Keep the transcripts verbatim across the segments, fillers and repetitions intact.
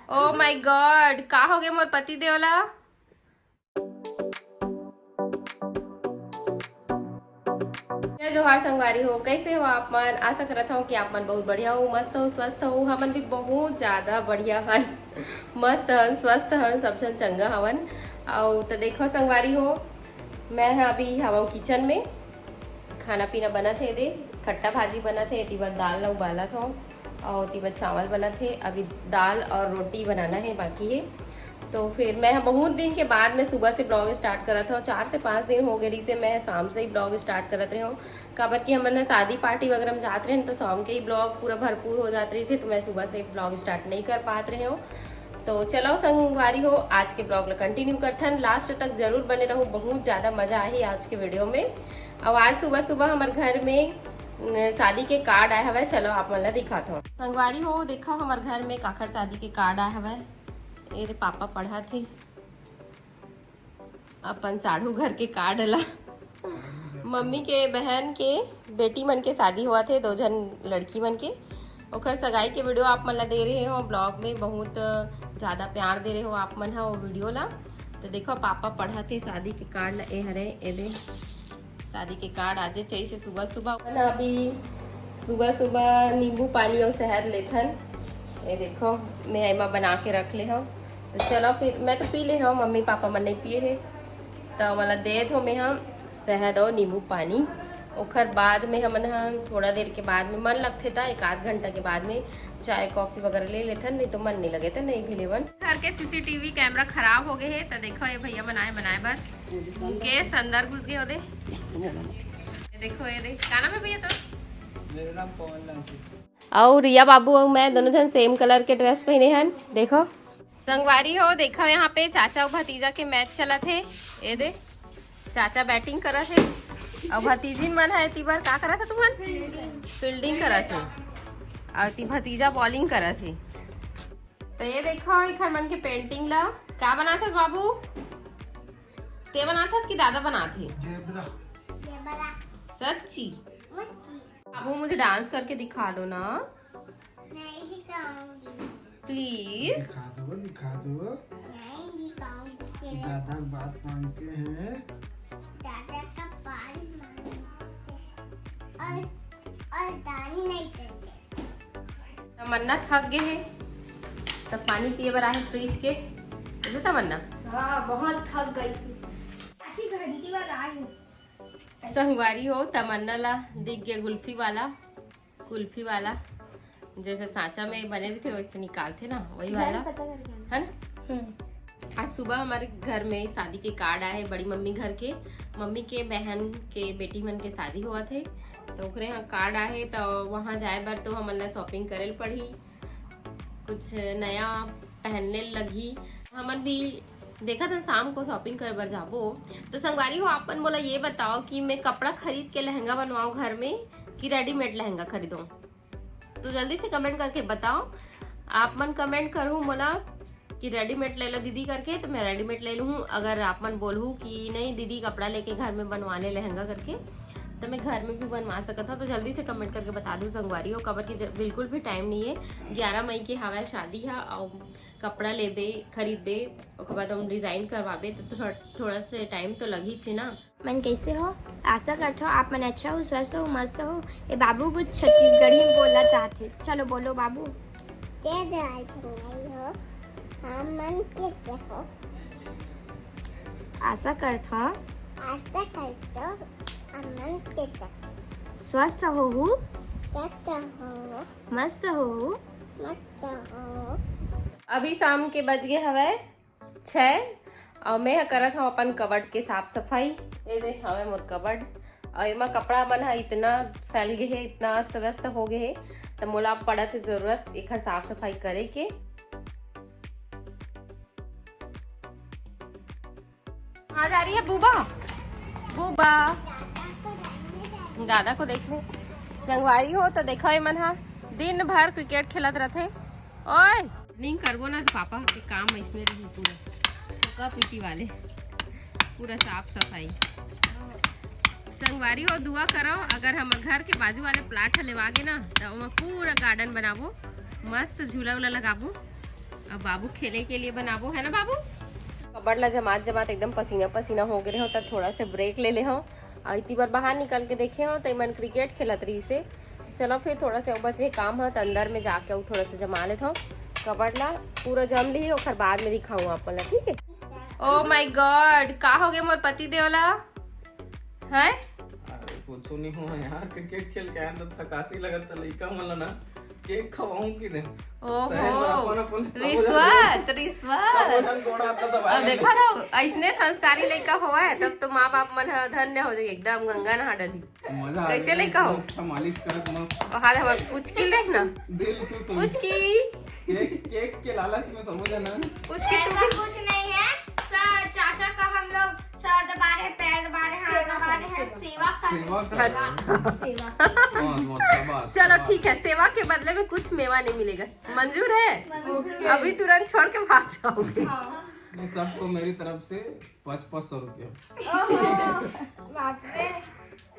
Oh my God, का हो गए मोर पति देव ला? जय जोहार संगवारी हो, कैसे हो आप मन? आशा करत हूँ कि आप मन बहुत बढ़िया हो, मस्त हो, स्वस्थ हो। हमन भी बहुत ज्यादा बढ़िया हन, मस्त हन, स्वस्थ हन, सब झन चंगा हवन। अउ त देखो संगवारी हो, मैं ह अभी हवं किचन में, खाना पीना बनत हे दे, खट्टा भाजी बनत हे, एती बर दाल ला उबालत हव, अउ एती बर चावल बनत हे, अभी दाल और रोटी बनाना है बाकी है। तो फिर मैं बहुत दिन के बाद में सुबह से ब्लॉग स्टार्ट करत हव, चार से पाँच दिन हो गए रहिसे मैं शाम से ही ब्लॉग स्टार्ट करत रहे हव, काबर कि हमन ह शादी पार्टी वगैरह में जात रहेन तो शाम के ही ब्लॉग पूरा भरपूर हो जात रहिसे, तो मैं सुबह से ब्लॉग स्टार्ट नहीं कर पात रहे हव। तो चलो संगवारी हो, आज के ब्लॉग ला कंटिन्यू करथन, लास्ट तक जरूर बने रहू, बहुत ज्यादा मजा आही आज के वीडियो में। अउ आज सुबह सुबह हमर घर में, न, शादी के कार्ड आए हवय, चलो आप मन ला दिखात हव। संगवारी हो, देखो हमर घर में काखर शादी के कार्ड आए हवय। ए रे पापा पढ़त हे अपन साढ़ू घर के कार्ड ला। मम्मी के बहन के बेटी मन के शादी होवत हे, दो झन लड़की मन के, ओखर सगाई के वीडियो आप मन ला दे रहे हो ब्लॉग में, बहुत ज्यादा प्यार दे रहे हो आप मन ह वो वीडियो ला। तो देखो पापा पढ़त हे शादी के कार्ड ला, ए हरे, ए दे शादी के कार्ड आजे चाहिए से सुबह सुबह। अपन अभी सुबह सुबह नींबू पानी और शहद लेथन। ये देखो, मैं एमा बना के रख ले हव। तो चलो फिर, मैं तो पी ले हव, मम्मी पापा मन नहीं पिए हे, तो वाला देत हो मैं हम शहद और नींबू पानी। ओखर बाद में हमन ह थोड़ा देर के बाद में मन लगथे त एक आध घंटा के बाद में चाय कॉफी वगैरह ले लेथन, नहीं तो मन नहीं लगे त नहीं भी लेवन। घर के सीसीटीवी कैमरा खराब हो गए हे, तो देखो ये भैया बनाए बनाए बर मुकेश अंदर घुस गए होदे। ये देखो, ये देख, का नाम है भैया तो? मेरा नाम पवन नाम से। और रिया बाबू और मैं दोनों जन सेम कलर के ड्रेस पहने हन, देखो। संगवारी हो, देखो यहाँ पे चाचा और भतीजा के मैच चलत हे। ये दे, चाचा बैटिंग करत हे और भतीजिन मन है तिबर का करत हे तुमन? फील्डिंग करत हे। और ती भतीजा बॉलिंग करत हे। तो ये देखो, एखर मन के पेंटिंग ला का बनाथस बाबू? ते बनाथस कि दादा बनात हे? जेबरा। सच्ची? बाबू, मुझे डांस करके दिखा दो ना। नहीं दिखाऊंगी। प्लीज। दिखा दो, दिखा दो। नहीं दिखाऊंगी। दादा बात मानते हैं। दादा का बात मानते हैं। और, और दान नहीं करते। तमन्ना थक गए हे, त पानी पिए बर आहे फ्रिज के। बुझे तमन्ना? हाँ, बहुत थक गई थी। अच्छी घंटी वाला आई हूँ। संगवारी हो, तमन्ना ला दिख गया गुल्फी वाला, कुल्फी वाला, जैसे सांचा में बने रहिथे वैसे निकालथे ना, वही वाला, पता करके आना। है ना? हम्म। आज सुबह हमारे घर में शादी के कार्ड आए हे बड़ी मम्मी घर के, मम्मी के बहन के बेटी मन के शादी होवत हे, तो ओकरे यहाँ कार्ड आए हे, तो वहाँ जाए बर तो हमन ला शॉपिंग करे ल पड़ही, कुछ नया पहनने लगही। हमन भी देखत हन शाम को शॉपिंग करे बर जाबो। तो संगवारी हो, आप मन मोला ये बताओ कि मैं कपड़ा खरीद के लहंगा बनवाऊँ घर में कि रेडीमेड लहंगा खरीदूँ? तो जल्दी से कमेंट करके बताओ। आप मन कमेंट करहू मोला कि रेडीमेड ले लो दीदी करके, तो मैं रेडीमेड ले लूँ। अगर आप मन बोलहू कि नहीं दीदी, कपड़ा लेके घर में बनवा ले लहंगा करके, तो मैं घर में भी बनवा सकत हूँ। तो जल्दी से कमेंट करके बता दू संगवारी हो, काबर कि ज-, बिल्कुल भी टाइम नहीं है। ग्यारह मई के हवय शादी ह, और कपड़ा लेबे, खरीदबे, ओकर बाद हम डिजाइन करवाबे, तो थोड़ा, थोड़ा से टाइम तो लग ही छे ना। मन कैसे हो? आशा करत हो आप मन अच्छा हो, स्वस्थ हो, मस्त हो। ए बाबू कुछ छत्तीसगढ़ी में बोलना चाहते, चलो बोलो बाबू। जय जोहार संगवारी हो, आप मन कैसे हो? आशा करत हो। आशा करत हो, आप मन कैसे हो? स्वस्थ हो हु? स्वस्थ हो। मस्त हो हु? मस्त हो। अभी शाम के बज गए हवय छः, और मैं ह करत हूँ अपन कबर्ड के साफ सफाई। ये देख हवे मोर कबर्ड, और एमा कपड़ा मन ह इतना फैल गए हे, इतना अस्त व्यस्त हो गए हे, तो मोला अब पड़त हे जरूरत एखर साफ सफाई करे के। कहाँ जा रही है बूबा? बूबा, दादा को देखने। संगवारी हो तो देखो, ये मन ह दिन भर क्रिकेट खेलत रहते। ओए, नहीं करबो ना तो पापा के काम ऐसने रही पूरा, का पीटी वाले, पूरा साफ सफाई। संगवारी हो, दुआ करो, अगर हम घर के बाजू वाले प्लाट ह लेवा गे ना, तो ओमा पूरा गार्डन बनाबो, मस्त झूला उला लगाबो। अब बाबू खेले के लिए बनाबो, है ना बाबू? कबड़ ला जमात जमात एकदम पसीना पसीना हो गए हो, त थोड़ा से ब्रेक ले ले हो। और इतनी बार बाहर निकल के देखे हो तो मन क्रिकेट खेलत रही से। चलो फिर थोड़ा से बचे काम है तो अंदर में जाके अउ थोड़ा से जमा लेत हो कबड़ ला। पूरा जम ली, ओकर बाद में दिखाऊँ आप ला, ठीक है? Oh my God, का हो गए मोर पति देव ला? हैं? अरे कुछ नहीं हुआ यार, क्रिकेट खेल के आया तो थकासी लगत था लइका मन ला ना, केक खवाऊं कि नहीं? ओहो, तहे बर अपन अपन सब रिश्वत, रिश्वत। सब जन गोड़ा हाथ दबाए अब देखा ना, ऐसने संस्कारी लइका होवा है, तब तो माँ बाप मन ह धन्य हो जाई, एकदम गंगा नहा डली। मजा आ कैसे गया, लइका हो? अच्छा मालिश करत मस्त। और हाल हमार पुचकी देख ना, दिल खुश हो। पुचकी। केक, केक के लालच में समझ ना। पुचकी तू ऐसा भी कुछ नहीं है सर, चाचा का हम लोग सर दबा रहे, पैर दबा रहे, हाथ सेवा दबा रहे हैं, सेवा। सेवा कर रहे हैं। सेवा कर रहे हैं। अच्छा। सेवा, सेवा। बहुत, बहुत, शाबाश, चलो शाबाश। ठीक है, सेवा के बदले में कुछ मेवा नहीं मिलेगा, मंजूर है? मंजूर है। अभी तुरंत छोड़ के भाग जाओगे। हाँ। नहीं, सबको मेरी तरफ से पाँच पाँच सौ रुपया। ओहो, बाप रे।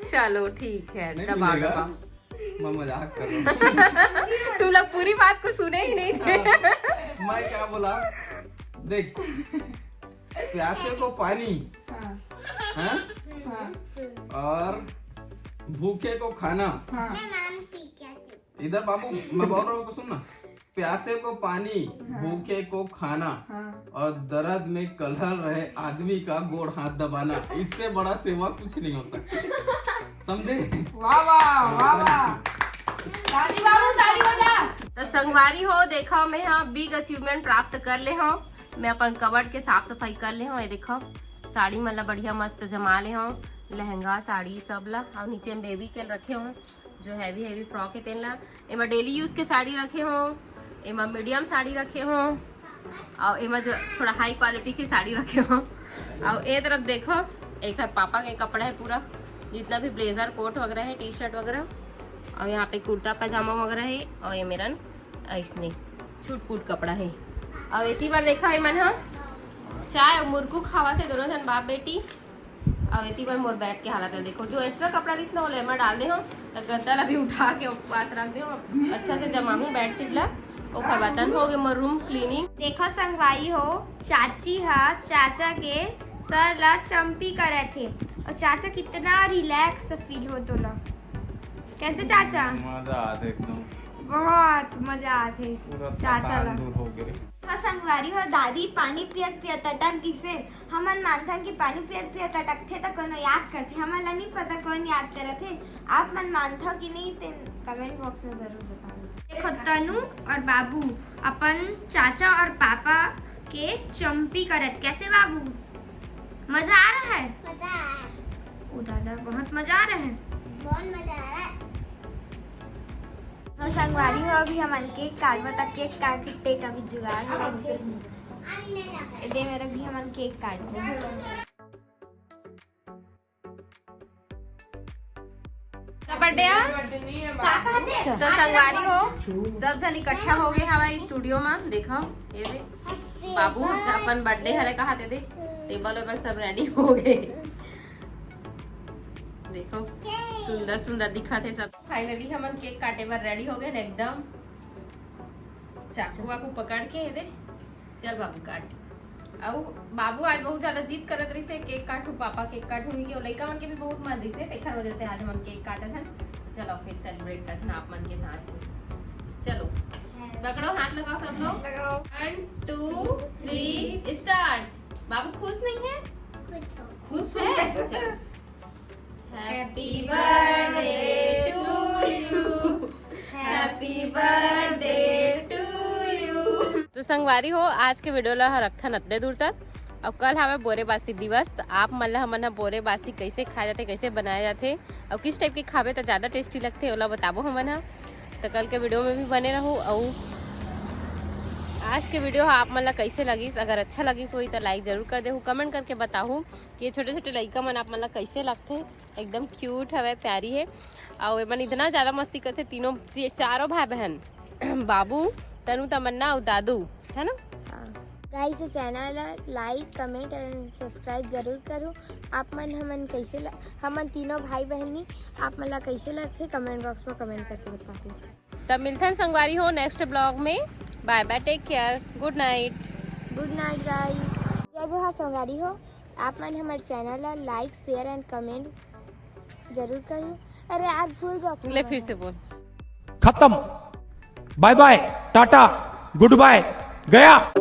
चलो ठीक है, नहीं दबा मिलेगा। दबा। मैं मजाक कर रहा हूँ। तुम लोग पूरी बात को सुने ही नहीं थे। हाँ, मैं क्या बोला, देख, प्यासे को पानी, हाँ। हाँ? हाँ। और भूखे को खाना। हाँ। मैं मानती क्या थी? इधर बाबू, मैं बोल रहा हूँ, सुन ना। प्यासे को पानी, हाँ। भूखे को खाना, हाँ। और दर्द में कलहल रहे आदमी का गोड़ हाथ दबाना, इससे बड़ा सेवा कुछ नहीं हो सकता। समझे? वाह, वाह, वाह, वाह। ताली बाबू, ताली बजा। तो संगवारी हो, देखो, मैं यहाँ बिग अचीवमेंट प्राप्त कर ले हूँ। मैं अपन कबर्ड के साफ सफाई कर ले हूँ। ये देखो, साड़ी मन ला बढ़िया मस्त जमा ले हूँ, लहंगा, साड़ी सब ला, और नीचे में बेबी के रखे हूँ, जो हैवी हैवी फ्रॉक है तेन ला। एमा डेली यूज के साड़ी रखे हूँ, एमा मीडियम साड़ी रखे हूँ, और एमा जो थोड़ा हाई क्वालिटी की साड़ी रखे हूँ। और ये तरफ देखो, एकर पापा के कपड़ा है पूरा, जितना भी ब्लेजर, कोट वगैरह है, टी शर्ट वगैरह, और यहाँ पे कुर्ता पजामा वगैरह है, और ये मेरन ऐसने छुटपुट कपड़ा है। और इतनी बार देखा है मन, हाँ, चाय और मुरकू खावा थे दोनों जन बाप बेटी। और इतनी बार मोर बेड के हालत है, देखो, जो एक्स्ट्रा कपड़ा रिस ना, वो एमा डाल दे हो, तो गद्दा ला भी उठा के पास रख दे हो। अच्छा से जमा हूँ बेडशीट ला, ओखर बतन हो गए मोर रूम क्लीनिंग। देखो संगवारी हो, चाची हा चाचा के सर ला चंपी करत हे, और चाचा कितना रिलैक्स फील हो तोला। कैसे चाचा? मजा आथे एकदम। बहुत मजा आथे पूरा चाचा थकान ला। दूर हो गए। हाँ संगवारी हो, दादी पानी पियत पियत अटक गिसे। हमन मानथन कि पानी पियत पियत अटकथे त कोनो याद करथे, हमन ला नहीं पता कौन याद करत हे। आप मन मानथव कि नहीं, तेन कमेंट बॉक्स में जरूर बताओ। देखो तनु और बाबू अपन चाचा और पापा के चंपी करत। कैसे बाबू, मजा आ रहा है? मजा आ रहा है। ओ दादा, बहुत मजा आ रहा है। बहुत मजा आ रहा है। और संगवारी हो, अभी हमन केक काटबो, त केक काटे का भी जुगाड़ हो। ये दे मेरा भी, हमन केक काटबो। का बर्थडे आज? का कहते? तो संगवारी हो, सब झन इकट्ठा हो गए हवाई स्टूडियो में। देखो, ये दे, बाबू अपन बर्थडे हरे कहा थे, दे, टेबल वेबल सब रेडी हो गए। देखो, सुंदर सुंदर दिखा थे सब। फाइनली हमन केक काटे बर रेडी हो गए न एकदम। चाकू वाकू पकड़ के, ये दे, चल बाबू काट। अउ बाबू आज बहुत ज्यादा जिद करत रहिस हे, केक काटू पापा, केक काटू, के लइका मन के भी बहुत मन रहिस हे, तेखर वजह से आज हमन केक काटत हन। चलो फिर सेलिब्रेट करथन आप मन के साथ। चलो पकड़ो, हाथ लगाओ सब लोग। लगाओ। One, two, three, start। बाबू खुश नहीं है? खुश है। चलो। Happy birthday to you, happy birthday to you। तो संगवारी हो, आज के वीडियो ला रखथन अतने दूर तक। अब कल हवे बोरे बासी दिवस, तो आप मन ला हमन ह बोरे बासी कैसे खाए जाथे, कैसे बनाए जाथे, और किस टाइप के खाबे तो ज़्यादा टेस्टी लगथे, ओला बताबो हमन ह। तो कल के वीडियो में भी बने रहू। और आज के वीडियो ह आप मन ला कैसे लगिस, अगर अच्छा लगिस होही तो लाइक जरूर कर देहू, कमेंट करके बताहू। ये छोटे छोटे लइका मन आप मन ला कैसे लगथे? एकदम क्यूट हवे, प्यारी है। और एमन इतना ज्यादा मस्ती करथे तीनों, ये चारों भाई बहन, बाबू, तनु, तमन्ना और दादू, है ना? गाइस, ये चैनल ला लाइक, कमेंट एंड सब्सक्राइब जरूर करो। आप मन हमन कैसे ल-, हमन तीनों भाई बहनी आप मन ला कैसे लगथे, कमेंट बॉक्स में कमेंट करके बताहू। तब मिलथन संगवारी हो नेक्स्ट ब्लॉग में। Bye bye, take care, good night. Good night guys. जय जोहार संगवारी हो, आप मन हमर चैनल ला लाइक, शेयर एंड कमेंट जरूर करिए। अरे यार, भूल जाओ। ले, फिर से बोल. खत्म। बाय बाय, टाटा, गुड बाय, गया।